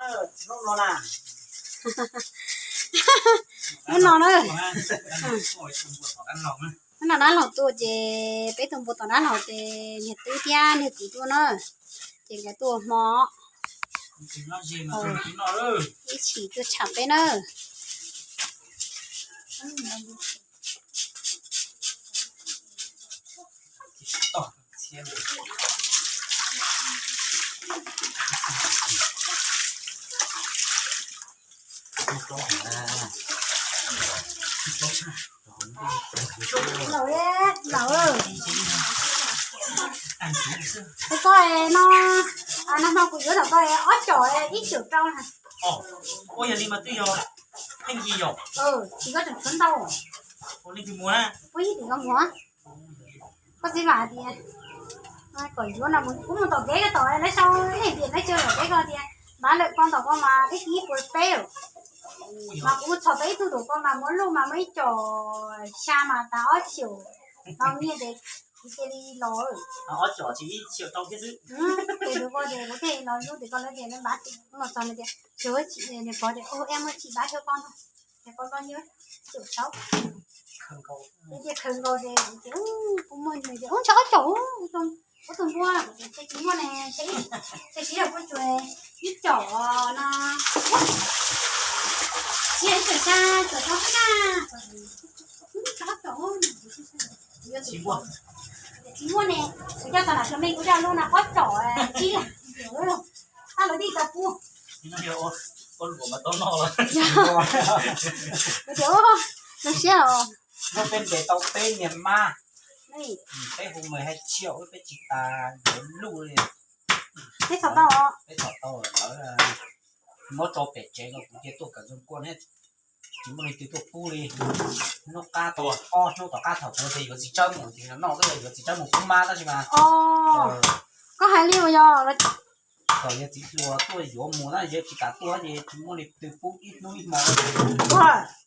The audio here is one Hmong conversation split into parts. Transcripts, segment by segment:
Hnub no na, hnub no dab laug tuaj ces peb tus npua tom dab laug ces niag tub thiab niag kwv tuaj na, ces nkawd tuaj ua hmo, ib chim tuaj tsham peb na. Laus, laus, koj no, nag hmo kuv yuav rau koj ob caum ib caum rau na. Ua yog li mas twb yog pheej yig yom. Tsis, koj tseem tshuav ntau. Ua li twg mus na? Puab ib tim koj mus. Koj txiv vam tias kom yuav no, kuv mus tom kev koj tom lawv sau ib tiam lawv caw tom kev koj tias npaj lawm koj tom koj mas ib tib puas peb. Mas kuv txhom tau ib tug tom koj mas muab luj mas muab ib caum xya mas tas ob caum tau nyiaj ces kuv cia li los. Ob caum tsis ib caum rau thiab xwb. Ces tus ko ces kuv thiaj los lub tias koj lawv tias lawv npaj los txog nws tias, nws pov tias ua eb muaj tsis npaj xyov koj no. Ces koj koj nyiaj caum saub. Ces khaws nkaus ces kuv muaj nws tias ub ntshe ob caum, ub tus npua, ces tsis muaj ne, ces siv yog kuv tsuas ib caum no, siv ib caum xya, caum rau xwb na. Tsis muaj ne, kuv coj txog nram Suav Mej kuv coj lub no ob caum tsib, ab lawv tij tau pub. Kuv tias zoo siab os. Peb ntes tau peb niag mab, peb hu mười hai triệu, peb tsis tas yuav luj li. Peb txhom tau, peb txhom tau lawv muab tso pem tsev no kuv cia tuaj kom zoo kua thiab. Tsis muaj leej twg tuaj pub li. Hnub qab tau ob hnub tom qab thaum kuv tias yuav txiv tsawb mus ces noj twb yuav txiv tsawb mus pub mab tab sis mas koj hais li uas yog kom yog txiv hluas tuaj yuav mus na, yog tsis kam tuaj ces tsis muaj leej twg pub ib hnub ib hmo.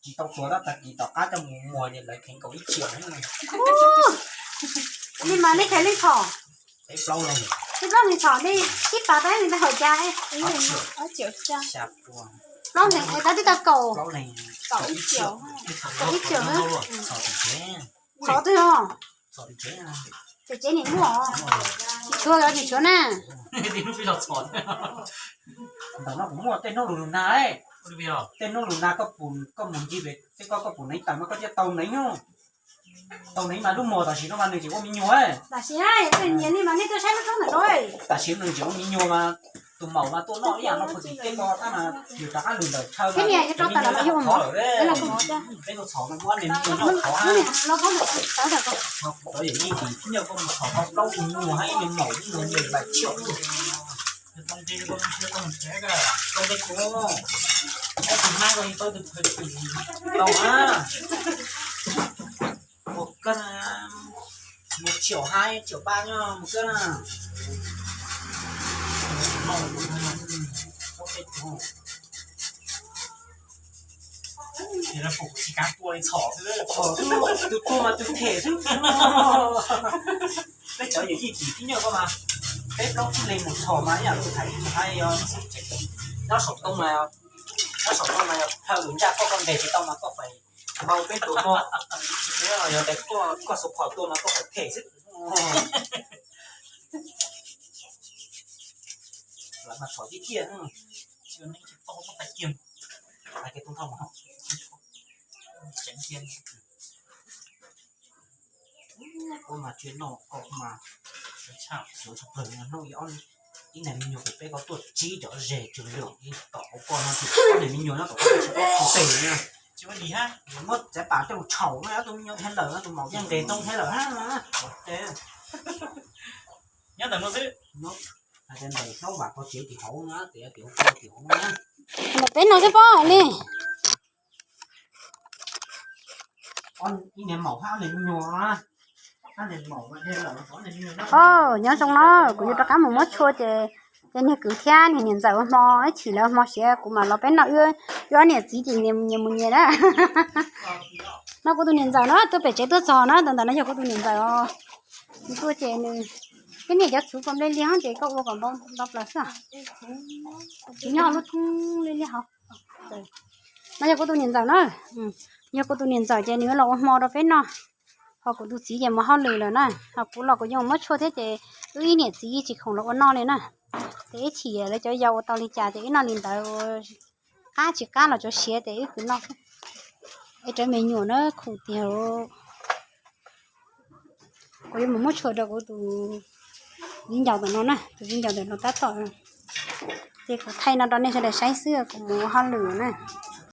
Tsis tau tuag tab tag kis tom qab coj mus muag ces lawv kheev nkaus ib triệu. Li mas nej kheev leej txhom? Peb plaub leeg. Peb plaub leeg txhom nej ib pas tab nej ntag hauv cas? Plaub leeg es tab twb tau kaum, kaum ib triệu, kaum ib triệu. Txhom twg os? Pem tsev niam muaj, tsis tshuav los tsis tshuav na. Ntawm no kuv muaj tej hnub lus lus nag, tej hnub lus nag koj mus ncig pem tej koj, koj pum neev taws mas koj thiaj tau neev. Tau neev mas lub muag tam sim no mas nws tseem ua me nyuam. Tam sim nyiam li mas nej tuaj saib lub roob ntawm no. Tam sim nws tseem ua me nyuam mas tus maum mas tuaj noj ib yam no puag tim tej ko tab mas yus rov qab lug ntawm chaw mas me nyuam nyob qhov lawm. Peb tuaj txhom no muab niag me nyuam nyob qhov. Tov yawm yij tim phib nyuj koj mus txhom tau plaub niag nyuam hab ib niag maum ib nyuag nws npaim tshiab. Tau na, mus koj na, mus triệu hai triệu ba nyob mus koj na. Tsis kav kua li txhom xwb, tus kua mas tus them xwb. Peb cov yawm yij tim phib nyuj koj mas, peb plaub tsib leeg mus txhom mas ib yam li kuv hais, ib tug hais yog nyob saum toj mas, nyob saum toj mas yog thawj lus ntsaj koj, koj ntes tsis tau mas koj pais npau peb tus ko, yog tias koj xuv phom tua mas koj pais them xwb. Lawv mas txhom tiag tiag. Ua mas tsis noj koj mas, xyov tshaj plaws hnub ib niag me nyuam pem peb ko tuaj tsib cov zes tsuag lwm ib tom hauv ko no, ob niag me nyuam nyob tom ko tsis paub tus tes li. Muab txiav pas coj lug tshau no, ob tug me nyuam dhia lawm no, tus maum yeej nqes ntoo dhia lawm hab. Nyob ntawm no xwb. Hais tias ntawm Hlob Vam ko tsev tim hauv na, tias tim hauv ko tim hauv na. Ntawm peb no xwb pob li. Ib niag maum hab ob niag me nyuam. Nyob zoo no, kuv yuav rov qab mus muab tshua ces, ces niag kwv thiab niag niam ntxawm ua hmo, ib chim lawv ua hmo siav kuv mam los peb noj wb ob niam txiv ces nyias mus nyias na. No kuv tus niam ntxawm na, tuaj pem tsev tuaj txog na, ntawm ntawm no yog kuv tus niam ntxawm os. Nws tuaj ces nws Peb niam cov txhuv kom nplej liag ces koj ua kom npau plaws xwb. Tsis nyob lub thoob liaj liaj hauv. No yog kuv tus niam ntxawm na. Yog kuv tus niam ntxawm ces nws los ua hmo rau peb noj. Ho kuv tus txiv ces mus hauj lwm lawm na, ho kuv los kuv yeej muab tshuaj thiab ces wb ib niam txiv tsis khoom los ua noj li na. Ces ib chim lawv cov yau ua tau li cas ces wb noj li ntawd, qab tsis qab los tsuav siav ces wb kwv noj. Es cov me nyuam na khu tiag. Kuv yuav mus muab tshuaj rau kuv tus viv ncaus ntawm no na, tus viv ncaus ntawm no tab tom. Ces kuv thaij no rau nej sawv daws saib xwb, kuv mus ua hauj lwm na.